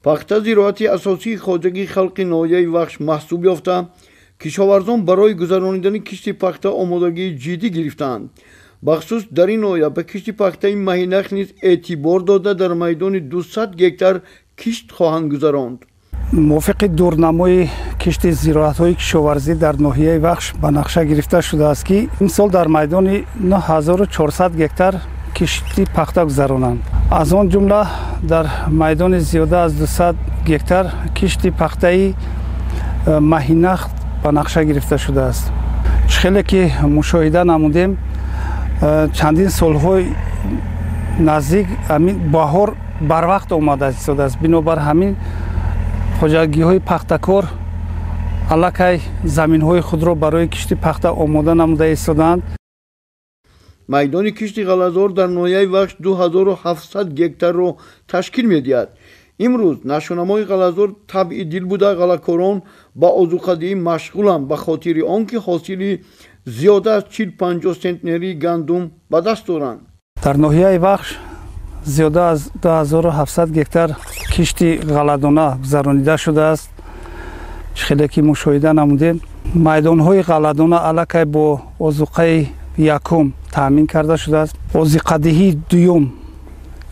Пахта зироати асосии хоҷагии халқи ноҳияи Вахш маҳсуб ёфта, кишоварзон барои гузаронидани кишти пахта омодагии ҷиддӣ гирифтаанд. Бахусус дар ин ноҳия ба кишти пахтаи маҳинах низ эътибор дода, дар майдони 200 гектар кишт хоҳанд гузаронд. Мувофиқи дурнамои кишти зироатҳои кишоварзӣ дар ноҳияи Вахш ба нақша гирифта шудааст, ки имсол дар майдони 9400 гектар кишти пахта гузаронанд. Аз он ҷумла дар майдони зиёда аз 200 гектар кишти пахтаи маҳинах ба нақша гирифта шудааст. Чӣ хеле ки мушоҳида намудем, чандин солҳои наздик ҳамин баҳор барвақт омада истодааст. Бинобар ҳамин хоҷагиҳои пахтакор аллакай заминҳои худро барои кишти пахта омода намуда истодаанд. Майдони кишти ғаллазор дар ноҳияи Вахш 2700 гектарро ташкил медиҳад. Имрӯз нашъунамои ғаллазор табъи дил буда, ғаллакорон ба озуқадиҳӣ машғуланд, ба хотири он ки ҳосили зиёда аз 40-50 сентнерии гандум ба даст доранд. Дар ноҳияи Вахш зиёда аз 2700 гектар кишти ғалладона гузаронида шудааст. Чӣ хеле ки мушоҳида намудем, майдонҳои ғалладона аллакай бо озуқаи якум таъмин карда шудааст. Озиқадиҳии дуюм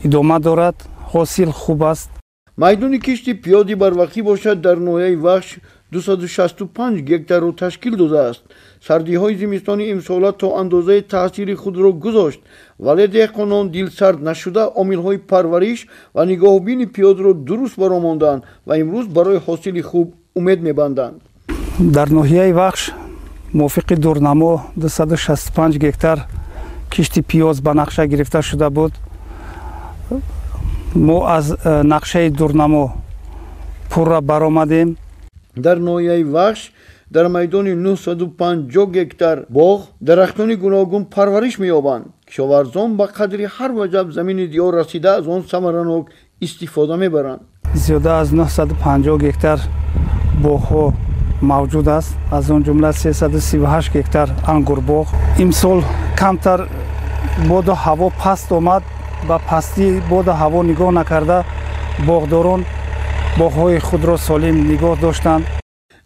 идома дорад, ҳосил хуб аст. Майдони кишти пиёзи барвақтӣ бошад, дар ноҳияи Вахш 265 гектарро ташкил додааст. Сардиҳои зимистони имсола то андозаи таъсири худро гузошт, вале деҳқонон дилсард нашуда, омилҳои парвариш ва нигоҳубини пиёзро дуруст баромонданд ва имрӯз барои ҳосили хуб умед мебанданд. Дар ноҳияи Вахш мувофиқи дурнамо 265 гектар кишти пиёз ба нақша гирифта шуда буд. Мо аз нақшаи дурнамо пурра баромадем. Дар ноҳияи Вахш дар майдони 950 гектар боғ дарахтони гуногун парвариш меёбанд. Кишоварзон ба қадри ҳар ваҷаб замини диёр расида, аз он самаранок истифода мебаранд. Зиёда аз 950 гектар боғҳо мавҷуд аст, аз он ҷумла 338 гектар ангурбоғ. Имсол камтар боду ҳаво паст омад. Ба пастии боду ҳаво нигоҳ накарда, боғдорон боғҳои худро солим нигоҳ доштанд.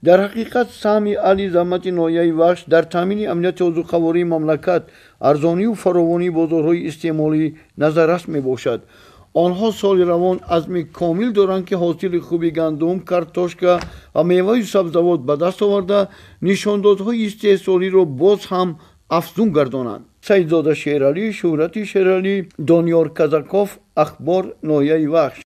Дар ҳақиқат, саҳми аҳли заҳмати ноҳияи Вахш дар таъмини амнияти озуқавории мамлакат, арзонию фаровонии бозорҳои истеъмолӣ назаррас мебошад. Онҳо соли равон азми комил доранд, ки ҳосили хуби гандум, картошка ва меваю сабзавот ба даст оварда, нишондодҳои истеҳсолиро боз ҳам афзун гардонанд. Саидзода Шералӣ, Шӯҳрати Шералӣ, Дониёр Казаков, Ахбор, ноҳияи Вахш.